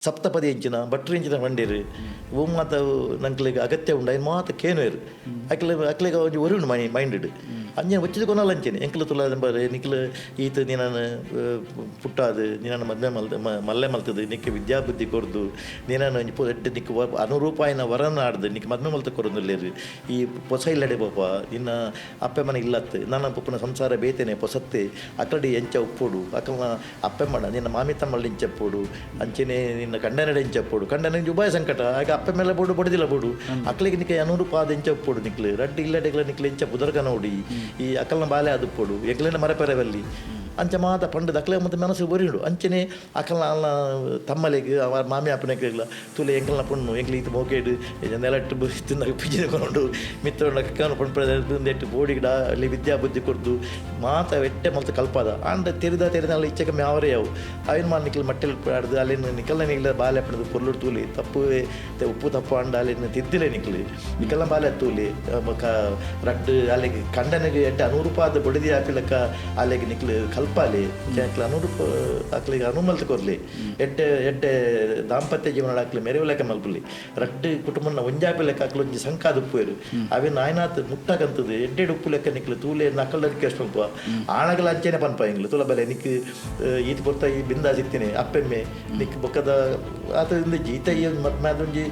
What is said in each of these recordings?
ಸಪ್ತಪದಿ ಎಂಚಿನ, ಭಟ್ರು ಎಂಚಿನ ಪಂಡೇರು, ಓ ಮಾತ ನಂಕ್ಲೆಗ್ ಅಗತ್ಯ ಉಂಡು, ಐನ್ ಮಾತ ಕೇನುವೆರ್. ಅಕ್ಲೆ ಅಕ್ಲೆಗ್ ಒಂಜಿ ಒರಿಯುಂಡು ಮೈ ಮೈಂಡ್ಡ್. ಅಂಚನೆ ಒಚ್ಚಿದ ಕೊನಲ ಅಂಚನೆ ಎಂಕ್ಲ ತುಲ ಬರೆ ನಿಕ್ಲು ಈತ್ ನಿನನ್ ಪುಟ್ಟಾದ್, ನಿನನ್ ಮದ್ಮೆ ಮಲ್ತ್, ಮಲ್ಲೆ ಮಲ್ತದ್, ನಿಕ್ಕ್ ವಿದ್ಯಾಬುದ್ಧಿ ಕೊರ್ದು, ನಿನನ್ ಒಂಜಿ ಎಡ್ಡೆ ನಿಕ್ಕ್ ಅನುರೂಪಾಯಿನ ವರನ್ ಆಡ್ದ್ ನಿಕ್ಕ್ ಮದ್ಮೆ ಮಲ್ತ್ ಕೊರೊಂದುಲ್ಲೆರ್. ಈ ಪೊಸ ಇಲ್ಲಡೆ ಪೋಪ, ನಿನ್ನ ಅಪ್ಪೆ ಮನೆ ಇಲ್ಲತ್ತು, ನನ ಪೊಪ್ಪುನ ಸಂಸಾರ ಬೇತೆನೆ ಪೊಸತ್ತೆ. ಅಕಲ್ಡಿ ಎಂಚ ಉಪ್ಪೊಡು, ಅಕಲ್ನ ಅಪ್ಪೆಮ್ಮಡ ನಿನ್ನ ಮಾಮಿ ತಮ್ಮಲ್ಡ ಎಂಚ ಉಪ್ಪೊಡು, ಅಂಚನೆ ನಿನ್ನ ಕಂಡನೆಡ ಎಂಚ ಉಪ್ಪೊಡು. ಕಂಡನೆ ಒಂಜಿ ಉಭಯ ಸಂಕಟ ಆಗ ಅಪ್ಪೆ ಮೇಲೆ ಬೋಡು, ಬೊಡದಿಲ ಬೋಡು. ಅಕ್ಲೆಗ್ ನಿಕ್ಕ ಅನುರೂಪ ಆದ್ ಎಂಚ ಉಪ್ಪೊಡು, ನಿಕ್ಲು ರಡ್ಡ್ ಇಲ್ಲಡೆಗ್ಲ ನಿಕ್ಲು ಎಂಚ ಪುದರ್ಕನೋಡಿ, ಈ ಅಕಲ್ನ ಬಾಲೆ ಆದುಪ್ಪೊಡು, ಎಂಕ್ಲೆನ ಮರಪೆರೆ ಬಲ್ಲಿ, ಅಂಚ ಮಾತ ಪಂಡದ ಅಕ್ಲೆ ಮತ್ತೆ ಮನಸ್ಸು ಒರಿಯುಂಡು. ಅಂಚನೆ ಅಕಲ್ನ ಅಲ್ನ ತಮ್ಮಲೆಗ್ ಅವ ಮಾಮಿ ಅಪ್ಪನೆಗ್ಲ ತೂಲೆ, ಎಂಕಲ್ನ ಪೊಣ್ಣು ಎಂಕ್ಲು ಈತ್ ಮೋಕೆಡ್ ನೆಲಟ್ಟು ತಿನ್ನಗ ಪಿಜಿನ ಕೊಂಡು ಮಿತ್ತೊಂಡ ಕಕ್ಕನ ಪಂಡ್ರೆ ಬೋಡಿಗಿಡ ಅಲ್ಲಿ ವಿದ್ಯಾ ಬುದ್ಧಿ ಕೊರ್ದು ಮಾತ ಎಡ್ಡೆ ಮಲ್ತ್ ಕಲ್ಪಾದ. ಆಂಡ ತೆರಿದ ತೆರಿದ ಇಚ್ಚೆ ಕಮ್ಮಿ ಅವರೇ ಅವು. ಅವಿನ ಮಾಲ್ ನಿಕ್ಲು ಮಟ್ಟೆಲ್ ಆಡ್ದು ಅಲ್ಲಿನ ನಿಕಲ್ನ ನಿಕ್ಲ ಬಾಲೆ ಪಂಡ್ದು ಪೊರ್ಲು ತೂಲಿ, ತಪ್ಪು ಉಪ್ಪು ತಪ್ಪು ಆಂಡ ಅಲ್ಲಿನ ತಿದ್ದಿಲೆ. ನಿಕ್ಲು ನಿಕಲ್ನ ಬಾಲೆ ತೂಲಿ. ಬೊಕ ರಡ್ಡ್ ಅಲ್ಲಿಗೆ ಕಂಡನಿಗೆ ಎಡ್ಡೆ ಅನುರೂಪಾದ ಬೊಡದಿ ಆಪಿಲಕ್ಕ ಅಲ್ಲಿಗೆ ನಿಕ್ಲು ಕಲ್ಪಾಲಿ, ಅಕ್ಲೆ ಅನುರೂಪ ಅಕ್ಲೆಗ್ ಅನುಮಲ್ತ್ ಕೊರ್ಲಿ. ಎಡ್ಡೆ ಎಡ್ಡೆ ದಾಂಪತ್ಯ ಜೀವನ ಅಕ್ಲೆ ಮೆರೆವು ಮಲ್ಪುಲಿ. ರಡ್ಡ್ ಕುಟುಂಬನ ಒಂಜಾಪಿ ಲೆಕ್ಕ ಅಕ್ಲು ಒಂಜಿ ಸಂಕಾದ ಉಪ್ಪುವೆರು. ಅವಿನ ಆಯ್ನಾತ್ ಮುಟ್ಟಕಂತದ್ದು ಎಡ್ಡೆಡ್ ಉಪ್ಪು ಲೆಕ್ಕ ನಿಕ್ಲು ತೂಲೆ ನಕಲ್ ರಿಕ್ವೆಸ್ಟ್ ಮಲ್ಪ. ಆಣಗಲ ಅಂಚೆನೆ ಪನ್ಪ ಎಂಗ್ಲು, ತುಲ ಬಲೆ, ನಿಕ್ ಈತ್ ಪೊರ್ತ ಈ ಬಿಂದಾಸ್ ಇತ್ತಿನಿ ಅಪ್ಪೆಮ್ಮೆ ನಿಕ್ ಬೊಕ್ಕದ ಆತ ಇಂದಿಜ್ಜಿ. ಈತ ಈ ಮದ್ಮೆ ಒಂಜಿ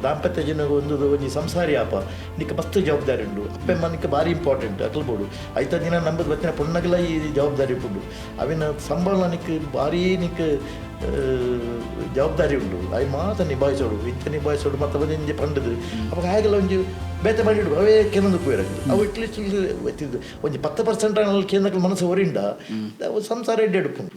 ದಾಂಪತ್ಯ ಜೀವನ ಒಂದು ಒಂಜಿ ಸಂಸಾರಿ ಆಪ, ನಿಕ್ ಮಸ್ತ್ ಜವಾಬ್ದಾರಿ ಉಂಡು. ಅಪ್ಪೆಮ್ಮ ನಿಕ್ ಭಾರಿ ಇಂಪಾರ್ಟೆಂಟ್, ಅಕ್ಲು ಬೋಡು. ಐತ ದಿನ ನಂಬುದು ಬತ್ತಿನ ಪೊಣ್ಣಗಲ ಈ ಜವಾಬ್ದಾರಿ ಉಂಡು. ಅವಿನ ಸಂಬಳ ನಿಕ್ ಭಾರಿ ನಿಕ್ ಜವಾಬ್ದಾರಿ ಉಂಡು. ಅಯಿ ಮಾತ ನಿಭಾಯಿಸೋಡು, ಇಂಚ ನಿಭಾಯಿಸೋಡು ಮತ್ತೆ ಒಂಜಿ ಪಂಡದು ಅವಾಗ ಆಗೆಲ್ಲ ಒಂಜಿ ಬೇತೆ ಮಾಡಿಡು ಅವೇ ಕೆನೊಂದು ಉಪ್ಪುವೆರ್. ಅವು ಅಟ್ಲೀಸ್ಟ್ ಒಂಜಿ 10% ಕೇಂದ್ರಕ್ಕೆ ಮನಸ್ಸು ಒರಿಂಡ ಅವು ಸಂಸಾರ ಎಡ್ಡೆ ಉಪ್ಪುಂಡು.